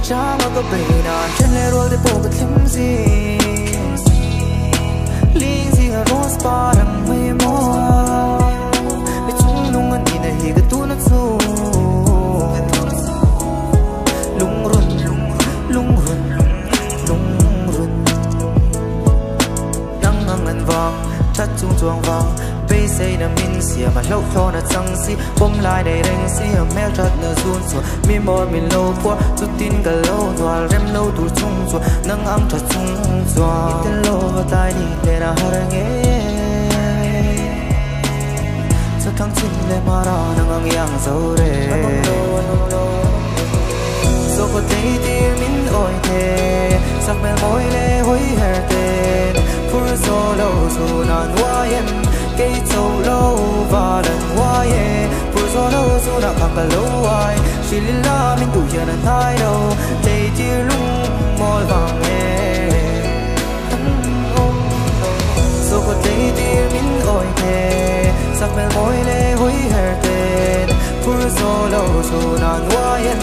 Changa ka beina Chen le rol de po ka thlim si Ling si a rose parang may mo Mi chung nung an ina hi ka tu na chu Lungrun, lungrun, lungrun Nang ang an vang, chat chung chuang vang Bây say na min sia mà lâu thọ na chang si bom lại đầy reng si a mel chat na zun chu mi mor min lo pua chu tin ka lo nual rem lo tur chung chu nang ang tha chung chuan tel lo va tai ni le na har nge cho thang chin le mara nang ang yang zo re so ko te tir min oi te sak mel moi le hoi her te pur so lo su na nuayem cây châu lâu và lần hoa ye phụ gió lâu dù đã khang cả lâu ai chỉ lila mình đủ hiện là thái đâu tây chia lung mỏi vàng nghe số có tây tia mình oi thề sắc mel môi lê hối her tên phụ gió lâu dù đã hoa yên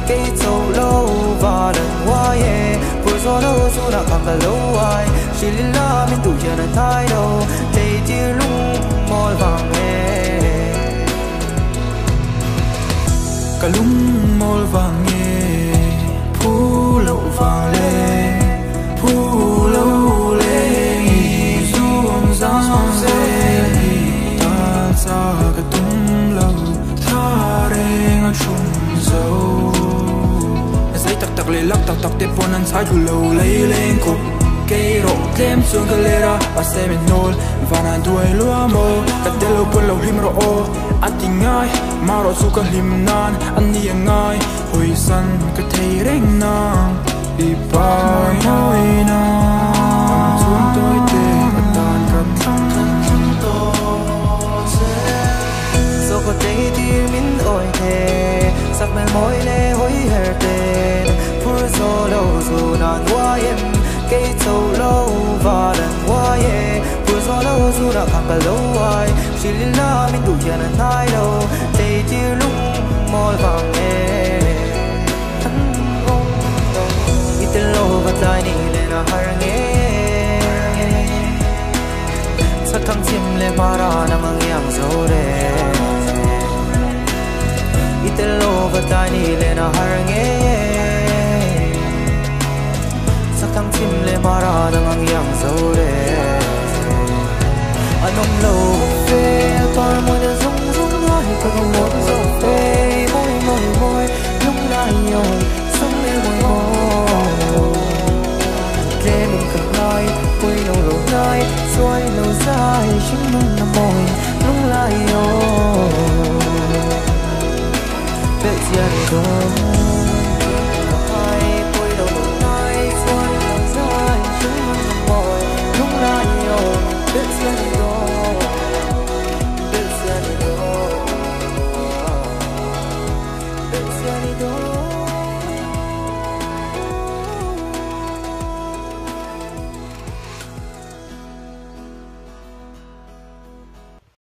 cây châu lâu và lần hoa ye phụ gió lâu dù đã khang cả lâu ai chỉ lila mình đủ hiện là thái đâu tây chia lung mỏi vàng nghe Cả lung mỏi vàng nghe phú lâu vàng lê phú lâu lê xuống giang dê ta ra cái tung lâu tha reng chung dâu giấy tắc tắc lê lắc tắc tắc tê pon ăn sai lâu lấy lên cục cây rộ thêm xuống cái lê ra và xe mình nôn và nàng đuôi lúa mồ cả tê lâu buồn lâu him rộ ăn tình ngay mà rộ su cả him nan ăn đi ngay hồi san cái thấy reng nàng đi ba mỗi nàng xuống tôi tê và tan cả thăng so có tê tir min oi thề sắc mel môi lê hoi her tên pur so lâu dù na nuayem cây châu lâu và lần hoa ye pur so lâu dù đã khang cả lâu ai chỉ lila mình đủ hiện là thái đâu tây chia lung mỏi vàng nghe ít lâu và tai ni lên na har nghe sắc thăng chim lê mara nang ang yang zo re ít lâu và tai ni lên na har nghe.